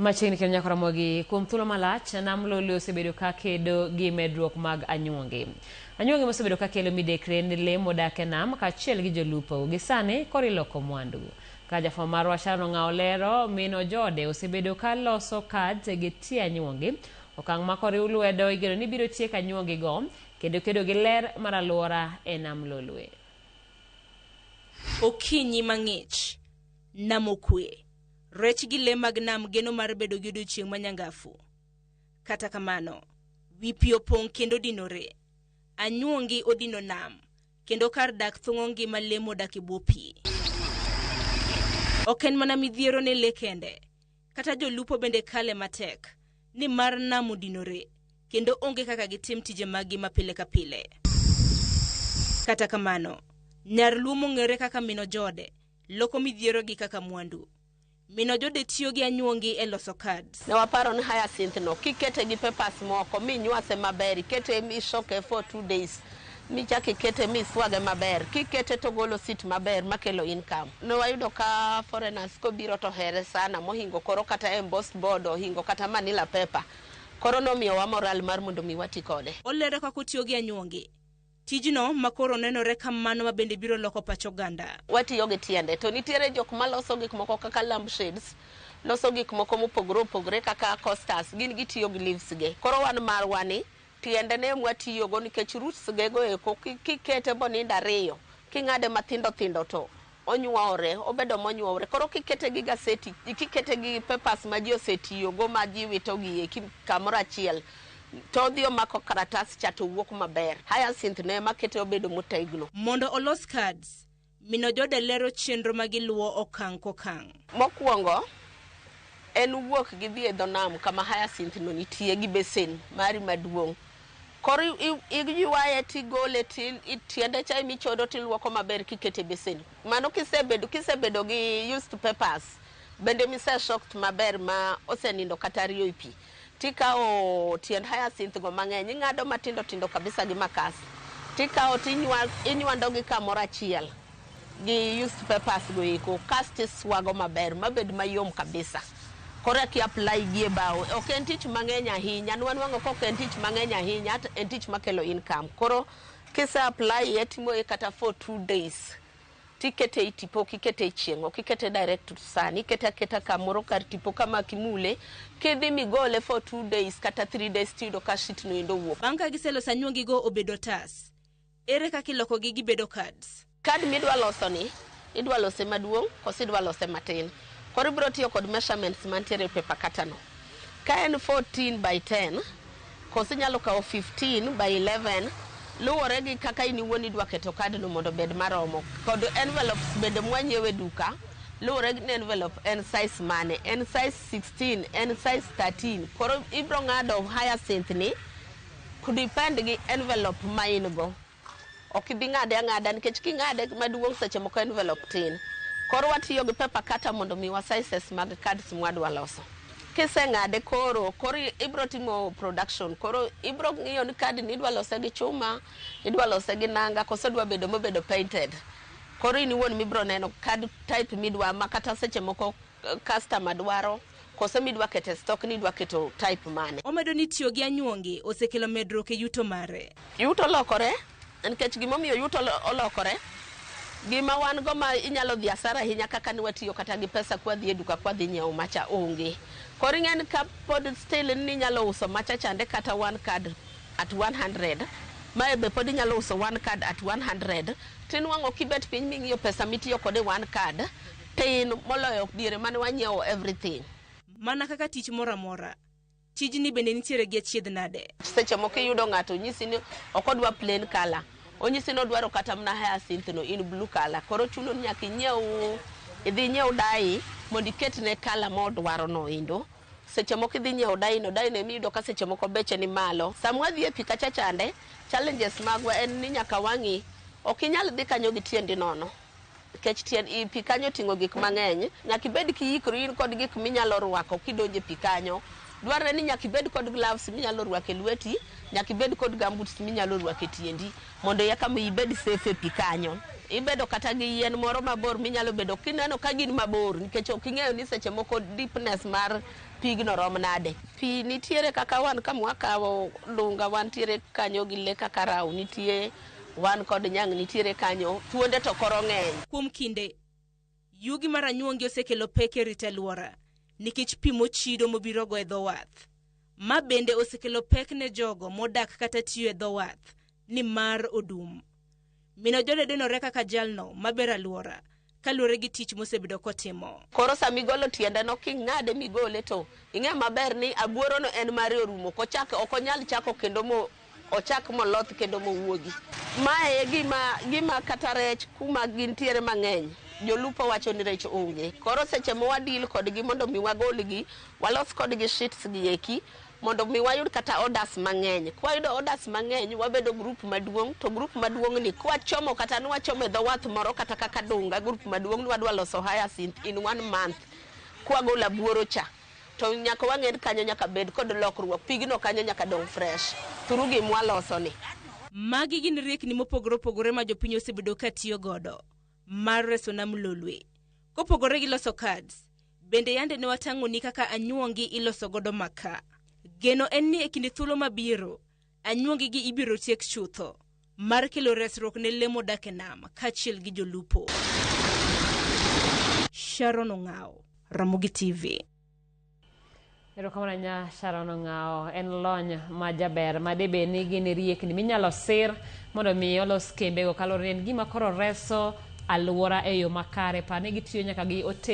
Machiegni kendo nyaka Ramogi, kuom thuolo malach, nam Lolwe osebedo ka kedo gi medruok mag anyuongi. Anyuongi mosebedo ka kelo midekre ne lee modak e nam kaachiel gi jolupo. Gi sani koro iloko mwandu. Ka jafwambo marwa Sharon Ong'awo lero, min Ojode osebedo ka loso cards gi tie anyuongi. Okang' ma koriw lwedo igeno ni biro tieko anyuongi go kendo kedo gi ler mar alwora e nam Lolwe. Okinyi mang'ich, nam okwe. Rech gi le mag nam geno mar bedo gi odiechieng' ma nyangafu. Kata kamano, wi pi opong' kendo dinore. Anyuongi odino nam, kendo kar dak thung'o ngima le modak e bwo pi. Ok en mana midhiero ne le kende, kata jolupo bende kale matek, nimar nam odinore, kendo onge kaka gitim tije maggi ma pile ka pile. Kata kamano, nyar Luo mong'ere kaka Min Ojode loko midhierogi kaka mwandu. Min Ojode tiyo gi anyuongi e loso cards. Ne waparo ni hyacinth no kikete gi papers moko minywase maber, ikete misoke for 2 days, michak ikete miswage maber, kikete to golo sit maber makelo income. Ne wayudo ka foreigners kobiro to here sana mohingo koro kata embossed board ohingo kata manila paper. Koro nomiyowa moral mar mondo mi wati kode. Olero kaka otiyo gi anyuongi. Tijno makoro nenore kamano ma bende biro loko pach oganda. Watiyo gi tiende to nitiere jok maloso gik moko kaka lampshades, loso gik moko mopogore opogore kaka coasters, gin gitiyo gi leaves ge. Koro wan marwa ni tiende ne mwatiyogo nikech roots ge go eko kikete bonindo ariyo, king'ade mathindo thindo to onyuore, obedo monyuore. Koro kikete gi gaseti, kikete gi papers ma ji osetiyogo ma ji wito gi eki kamoro achiel, to odhi omako karatas cha to wuok maber. Hyacinth ne ema kete obedo motegno. Mondo olos cards, Min Ojode lero chenro ma giluwo okang' kokang'. Mokwongo en wuok gi dhi e dho nam kama hyacinth no nitie gi besen mari maduong'. Koro iywaye tigole tiende cha emichodo tiluoko maber kikete e besen. Mano kisebedo gi used papers bende mise soaked maber ma osenindo kata ariyo e pi. Tikawo tiend hyacinth go mang'eny, ing'ado matindo tindo kabisa gi makas. Tikawo tinywando gi kamoro achiel gi used papers go eko kasto iswago maber mabed mayom kabisa. Koro eka i apply gi e bao. Ok en tich mang'eny ahinya, nwanwang'o ka ok en tich mang'eny ahinya to en tich makelo income. Koro kise apply ye timoye kata for 2 days tikete e tipo, ok ikete e chieng', ok ikete direct to sun, ikete aketa kamoro kar tipo kama kimule, kidhi migole for 2 days kata 3 days tiyudo ka sheet no endo owuok. Bang' ka giseloso anyuongigo obedo otas, ere kaka ilokogi gibedo cards? Card midwa loso ni, idwa lose maduong' koso idwa lose matin. Koro ibiro tiyo kod measurements mantiere e paper cutter no. Ka en 14 by 10, koso inyalo kawo 15 by 11, luwore gi kaka in iwuon idwa keto card no mondo obed maromo. Kod envelopes bende mwanyiewo e duka, luwore ni envelope en size mane, en size 16, en size 13. Koro ibiro ng'ado hyacinth ni depend gi envelope ma in go. Ok ibi ng'ade ang'ada nikech king'ade maduong' seche moko envelope tin. Koro watiyo gi paper cutter mondo miwa sizes mag cards mwadwa loso. Kiseng'ade koro ibro timo production. Koro ibro ng'iyo ni card ni idwa lose gi chuma, idwa lose gi nanga, koso idwa bedo mobedo painted. Koro in iwuon mibro neno card type midwa ma kata seche moko customer dwaro, koso midwa keto e stock ni idwa keto type mane. Omedo ni tiyo gi anyuongi osekelo medruok e yuto mare. Yuto olokore nikech gimomiyo yuto olokore, gima wan go ma inyalo dhi asara ahinya kaka ni watiyo kata gi pesa kwadhi e duka kwadhi nyiewo macha onge. Koro ing'e ni ka pod still ni inyalo uso macha chande kata one card at 100, mae be pod inyalo uso one card at 100, tinwang'o kibet piny ming'iyo pesa mitiyo kode one card tin moloyo diere mane wanyiewo everything. Mana kaka tich moro amora, tijni bende nitiere gi achiedh nade. Seche moko iyudo ng'ato nyisi ni ok odwa plain color, onyisi ni odwaro kata mana hyacinth no in blue color. Koro chuno ni nyaka inyiew, idhi inyiew dye mondo iketne color modwaro no endo. Seche moko idhi nyiewo dye no, dye no emiyudo ka seche moko beche ni malo. Sama wadhi e pi kacha chande, challenges magwa en ni nyaka wang'i, ok inyal dhi kanyo gi tiendi nono. Nikech tiend i pi kanyo oting'o gik mang'eny, nyaka ibed kiikori in kod gik minyalo rwako kidonjo e pi kanyo. Dwarore ni nyaka ibed kod gloves minyalo rwako e lweti, nyaka ibed kod gumboots minyalo rwako e tiendi mondo eka mi ibed safe e pi kanyo. Ibedo kata gi yien moro mabor minyalo bedo kineno ka gin mabor nikech ok ing'eyo ni seche moko deepness mar pigno rom nade. Pi nitiere kaka wan kama wakawo dunga wantiere kanyo gi lee kaka rau nitie, wan kod nyang' nitiere kanyo, thuonde to koro ng'eny. Kuom kinde, yugi mar anyuongi osekelo pek e rito alwora nikech pi mochido mobirogo e dho wath. Ma bende osekelo pek ne jogo modak kata tiyo e dho wath nimar odum. Min Ojode denore kaka jalno maber alwora kaluwore gi tich mosebedo kotimo. Koro sama igolo tiende no king'ade migole to ing'e maber ni abuoro no en mare orumo. Ok ok onyal chako kendo mo ochak moloth kendo mowuogi. Mae e gima kata rech kuma gintiere mang'eny, jolupo wacho ni rech onge. Koro seche ma wadeal kodgi mondo mi wagolgi, walos kodgi sheets gi eki mondo mi wayud kata orders mang'eny. Kwayudo orders mang'eny, wabedo group maduong', to group maduong' ni kwachomo kata ni wachomo e dho wath moro kata kaka Dunga, group maduong' ni wadwa loso hyacinth in one month. Kwagolo abuoro cha, to nyaka wang'e ni kanyo nyaka bed kod lokruok, pigno kanyo nyaka dong' fresh through gimwaloso ni. Magi gin riekni mopogore opogore ma jopiny osebedo ka tiyo godo mar reso nam Lolwe. Kopogore gi loso cards, bende yande ne watang'oni kaka anyuongi iloso godo makaa. Geno en ni e kinde thuolo mabiro, anyuongi gi ibiro tiek chutho mar kelo resruok ne lee modak e nam kaachiel gi jolupo. Sharon Ong'ao, Ramogi TV. Erokamano ahinya Sharon Ong'ao, en lony ma jaber ma debed ni gin riekni minyalo sir mondo mi olos kembego kaluwore ni en gima koro reso alwora e yo makare. Par ni gitiyo nyaka gi ote